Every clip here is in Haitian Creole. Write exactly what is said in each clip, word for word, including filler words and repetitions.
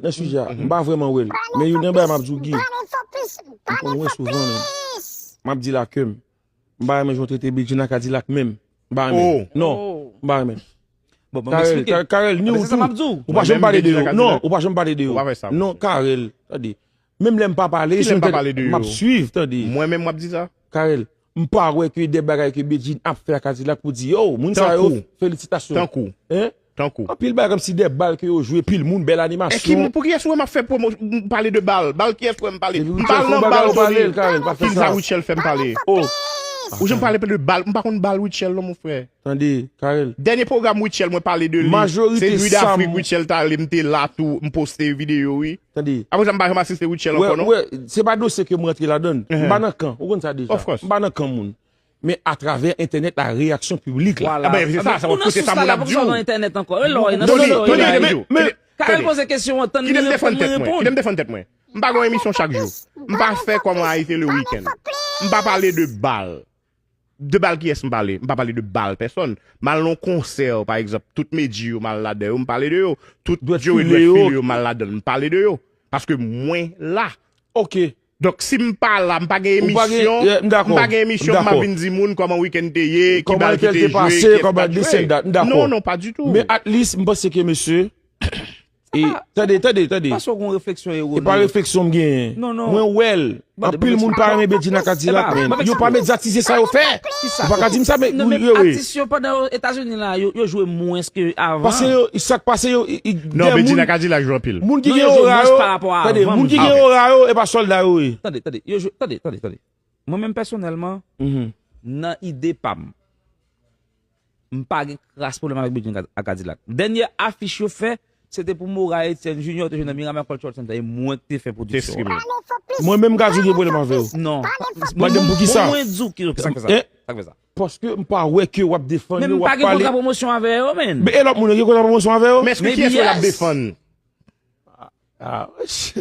nan sijè a, m pa vrèman wè l. Men youn nan bagay m ap di w, Guy, m konn wè souvan, men m ap di l a kè m. M pa renmen jan w trete Bedjine ak Kadilak menm. M pa renmen. Non, m pa renmen. Bon, ban m eksplike. Karel, ni ou tou. Ou pa janm pale de yo. Non, ou pa janm pale de yo. Non, Karel, tande. Menm lè m pa pale, se m ap swiv, tande. Mwen menm w ap di sa? Karel, m pa wè ke de bagay ke Bedjine ap fè ak Kadilak pou di, yo, moun sa yo, felisitasyon. Tankou. Hein? Tankou. Anpil bagay kòmsi de bal ke yo jwe, pil moun, bèl animasyon. Pou kiyès ou wè m ap fè pwomo, m pale de bal? Bal kiyès ou wè m pale? M pa al nan bal, Tony. Kilsa Rutshelle fè m pale? Ou janm pale de bal? M pa konn bal Rutshelle non, mon frè. Tande, Karel. Dènye pwogram Rutshelle, mwen pale de li. Se Nuit d'Afrique, Rutshelle t ale, m te la tou, m poste videyo, wi. Tande. Apre sa, m pa janm asiste Rutshelle ankò, non. Se pa dosye ke m rantre ladann. M pa nan kan, ou konn sa deja. M pa nan kan moun. Men atravè entènèt la, reyaksyon piblik la. Vwala. Se sa, se sa, kote sa moun ap di w. Nan entènèt ankò. E lò, e nan sou lò. Tony, Tony, Tony. Karel poze kesyon an, tann li reponn, mwen reponn. Kite m defann tèt mwen. M pa gen yon emisyon chak jou. M pa fè kòman a ete le wikenn. M pa pale de bal. De bal kiyès m pale? M pa pale de bal pèsòn. M al nan yon konsè, pa egzanp, tout Medjy yo m al ladan yo, m pale de yo. Tout Joe dwèt file yo m al ladan l, m pale de yo. Paske mwen la. Ok. Donk, si m pa la, m pa gen emisyon, m pa gen emisyon, m ap vin di moun kòman wikenn te ye, ki bal ki te jwe, kiyès ki pa t jwe. Non, non, pa ditou. Men at least, m panse ke mesye, e, tande, tande, tande. Paske w gen yon refleksyon erone. E pa refleksyon m genyen. Non, non. Mwen wè l. Anpil moun pa renmen Bedjine ak Kadilak, men yo pa medyatize sa yo fè. Ou pa ka di m sa, men atis yo pandan yo Etazini la, yo jwe mwens ke avan. Paske yo, sa k pase yo, non, Bedjine ak Kadilak jwe anpil. Moun ki gen ora yo, tande, moun ki gen ora yo, e pa sòlda yo ye. Tande, tande, yo jwe, tande, tande, tande. Mwen menm pèsonèlman, nan ide pa m, m pa gen kras pwoblèm avèk Bedjine ak Kadilak. Dènye afich yo fè, se te pou Moray Etienne Junior te jwe nan Miramar Cultural Center, e mwen ki te fè pwodiksyon an. Mwen menm m ka di w gen pwoblèm avè yo. Non. Mande m pou kisa. Mwen di w ki sa k fè sa. Sa k fè sa. Paske m pa wè ke w ap defann yo, w ap pale. Men m pa gen kontra pwomosyon avè yo, menn. Men e lòt moun yo gen kontra pwomosyon avè yo? Men ki yès yo l ap defann?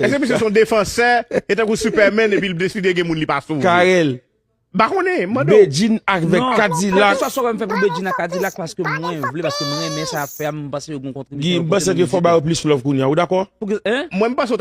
Èske misye se yon defansè, e tankou Superman, epi l deside gen moun li pa sou? Karel. M pa konnen, mande w. Bedjine avèk Kadilak. Kèlkeswa sa w wè m fè pou Bedjine ak Kadilak, paske mwen vle, paske m renmen sa y ap fè a, m panse yo gen yon kontribisyon. Guy, m panse ke fò ba yo plis love kounye a, ou dakò? Mwen, m panse w t ap